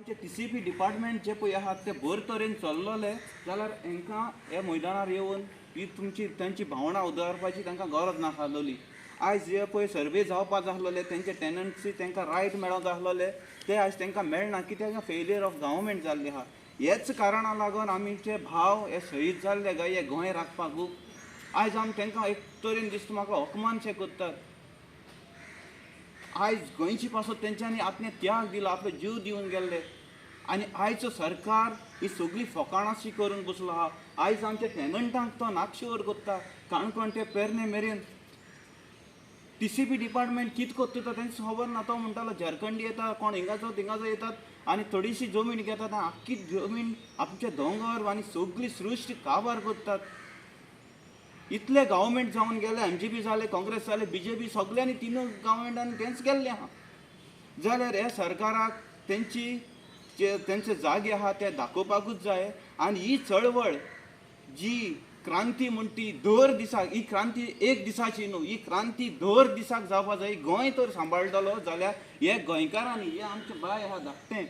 आमचे TCP department जे पळय आहात ते बरे तरेन चल्लले जाल्यार हांकां हे मैदानार येवन ही तुमची तांची भावनां उदरपाची तांकां गरज नासलेली. आयज जे पळय सर्वे जावपा जाय आसलेले तेंचे टेनन्सी तांकां रायट मेळोंक जाय आसलेले ते आयज तांकां मेळना, कित्याक फेलियर ऑफ गव्हर्मेंट जाल्ली आहा. हेच कारणा लागून आमचे भाव हे शहीद जाल्ले गाय हे गोंय राखपाकू. आयज आमी तांकां एक तरेन दिसता म्हाका अपमानशें करतात. आयज गोंयची पासत तेंच्यांनी आपणे त्याग दिलो, आपलो जीव दिवन गेल्ले आनी आयचो सरकार ही सगळी फकाणाशी करून बसलो आहा. आयज आमच्या टेनंटांक तो नाकशिवर करता. काणकोण ते पेरणे मेरेन TCP department कितें करता तो तेंकां खबर ना. तो म्हणटालो झारखंडी येता, कोण हिंगाचो थिंगाचो येतात आनी थोडीशी जमीन घेतात आनी आख्खी जमीन आमचे दोंगर आनी सगळी सृश्टी काबार करतात. इतले गव्हर्मेंट जावन गेले, MGP जाले, काँग्रेस जाले, BJP, सगळ्यांनी तिनूय गव्हर्मेंटांनी तेंच केल्लें आहा. जाल्यार ह्या सरकाराक तेंची जे तेंचे जागे आहा ते दाखोवपाकूच जाय. आनी ही चळवळ जी क्रांती म्हणटी दर दिसाक, ही क्रांती एक दिसाची न्हू, ही क्रांती दर दिसाक जावपा जाय. गोंय तर सांबाळटलो जाल्यार हे गोंयकारांनी हे आमचे बाय आहा धाकटें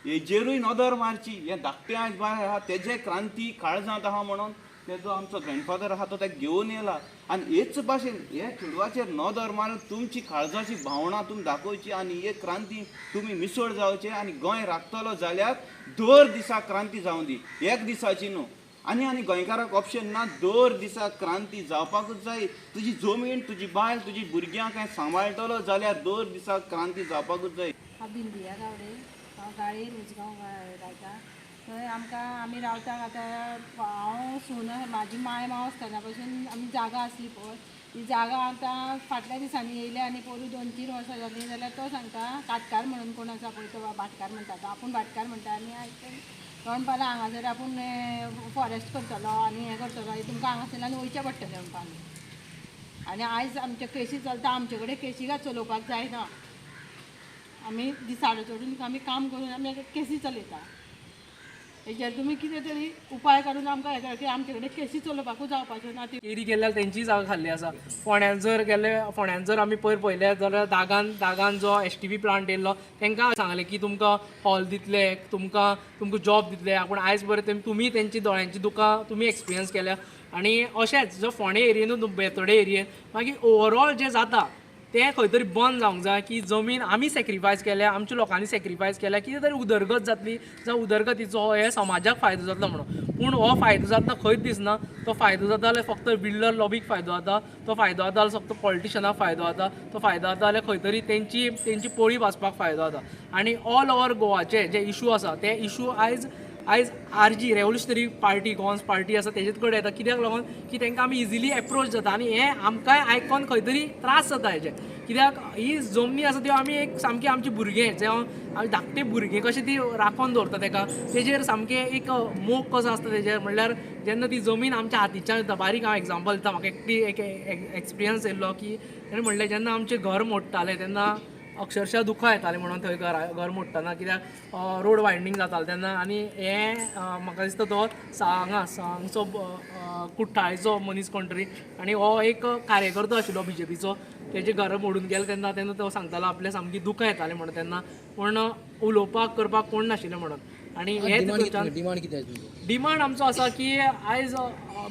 हेजेरूय नदर मारची. हे धाकटें आयज बाय आहा तेजे क्रांती काळजांत आहा म्हणून तेजो आमचो ग्रँडफादर आहा तो ताका घेवन येयला. आनी हेच भाशेन हे चेडवाचेर नदर मारून तुमची काळजाची भावनां तुमी दाखोवची आनी हे क्रांती तुमी मिसळ जावचे आनी गोंय राखतलो जाल्यार दर दिसा क्रांती जावं दी, एक दिसाची न्हू. आनी आनी गोंयकाराक ऑप्शन ना, दर दिसा क्रांती जावपाकूच जाय. तुजी जमीन, तुजी बायल, तुजी भुरग्यांक कांय सांबाळटलो जाल्यार दर दिसा क्रांती जावपाकूच जाय. हांव बिंदिया गावडे, हांव गाळयेर उजगांव रावता. थंय आमकां आमी रावता आतां हांव सून म्हाजी माय माव आसतना पासून आमी जागा आसली पळय, ती जागा आतां फाटल्या दिसांनी येयल्या आनी पोरूं 2-3 वर्सां जालीं जाल्यार तो सांगता काटकार म्हणून कोण आसा पळय तो भाटकार म्हणटा, तो आपूण भाटकार म्हणटा आनी तो म्हणपाक हांगासर आपूण फॉरेस्ट करतलो आनी हें करतलो, तुमकां हांगासरल्यान वयचें पडटलें म्हणपाक. आनी आयज आमच्यो केशी चलता, आमचे कडेन केशी काय चलोवपाक जायना. आमी दिसाडो चडून आमी काम करून आमी केसी चलयता. हेजेर तुमी कितें तरी उपाय काडून आमकां हें की आमचे कडेन केसी चलोवपाकूच जावपाच्यो ना. एरी गेल्ल्यार तेंची जागा खाल्ली आसा. फोंड्यान जर गेले, फोंड्यान जर आमी पयर पळयले जाल्यार दागान जो STP plant येयल्लो तांकां सांगलें की तुमकां हॉल दितले, तुमकां तुमकां जॉब दितले. पूण आयज बरें तुमी तेंची दोळ्यांची दुकां तुमी एक्सपिरियन्स केल्या. आनी अशेंच जो फोंडे एरियेनूच बेतोडे एरियेन मागीर ओवरऑल जें जाता तें खंय तरी बंद जावंक जाय की जमीन आमी सॅक्रिफायस केल्या, आमच्या लोकांनी सॅक्रिफायस केल्या, कितें तरी उदरगत जातली जावं उदरगतीचो हे समाजाक फायदो जातलो म्हणून. पूण हो फायदो जातना खंयच दिसना. तो फायदो जाता जाल्यार फक्त बिल्डर लॉबीक फायदो जाता, तो फायदो जाता जाल्यार फक्त पॉलिटिशनाक फायदो जाता, तो फायदो जाता जाल्यार खंय तरी तेंची तेंची पोळी वाचपाक फायदो जाता. आनी ऑल ओवर गोवाचे जे इशू आसा ते इशू आयज आयज RG revolutionary party Goans party आसा तेजेच कडेन येता. कित्याक लागून की तांकां आमी इजिली एप्रोच जाता आनी हें आमकांय आयकोन खंय तरी त्रास जाता हेजे. कित्याक ही जमनी आसा त्यो आमी एक सामकी आमची भुरगें जावं आमी धाकटे भुरगें कशें ती राखोन दवरता तेका, तेजेर सामकें एक मोग कसो आसता तेजेर. म्हणल्यार जेन्ना ती जमीन आमच्या हातीच्यान येता, बारीक हांव एग्जाम्पल दिता, म्हाका एकटी एक एक्सपिरियन्स येयल्लो की तेणें म्हणलें जेन्ना आमचें घर मोडटालें तेन्ना अक्षरशः दुखां येतालीं म्हणून थंय घर मोडटना, कित्याक रोड वायडनींग जातालें तेन्ना. आनी हें म्हाका दिसता तो हांगा हांगचो कुठ्ठाळेचो मनीस कोण तरी आनी हो एक कार्यकर्तो आशिल्लो BJPचो, तेजें घर मोडून गेलें तेन्ना तेन्ना तो सांगतालो आपल्या सामकी दुखां येतालीं म्हणून तेन्ना, पूण उलोवपाक करपाक कोण नाशिल्लें म्हणून. आनी हे डिमांड आमचो आसा की आयज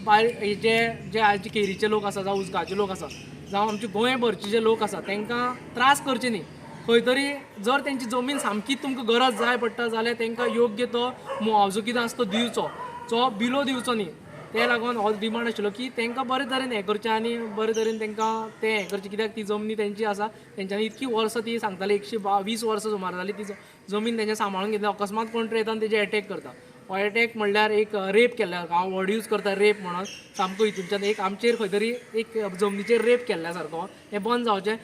भायर जे जे आयज केरीचे लोक आसा जावं उजगाचे लोक आसा जावं आमचे गोंयभरचे जे लोक आसा तांकां त्रास करचे न्ही. खंय तरी जर तेंची जमीन सामकी तुमकां गरज जाय पडटा जाल्यार तांकां योग्य तो मुआवजो कितें आसा तो दिवचो, जो बिलो दिवचो न्ही. ते लागून हो डिमांड आशिल्लो की तांकां बरे तरेन हें करचें आनी बरे तरेन तांकां तें हें करचें, कित्याक ती जमनी तेंची आसा, तेंच्यांनी इतकी वर्सां ती सांगताली 120 वर्सां सुमार जाली ती जमीन तेंच्या सांबाळून घेतली. अकस्मात कोण तरी येता आनी तेजेर एटॅक करता. हो एटॅक म्हणल्यार एक रेप केल्ल्या, हांव वर्ड यूज करता रेप म्हणून, सामको हितूनच्यान एक आमचेर खंय तरी एक जमनीचेर रेप केल्ल्या सारको, हें बंद जावचें. आनी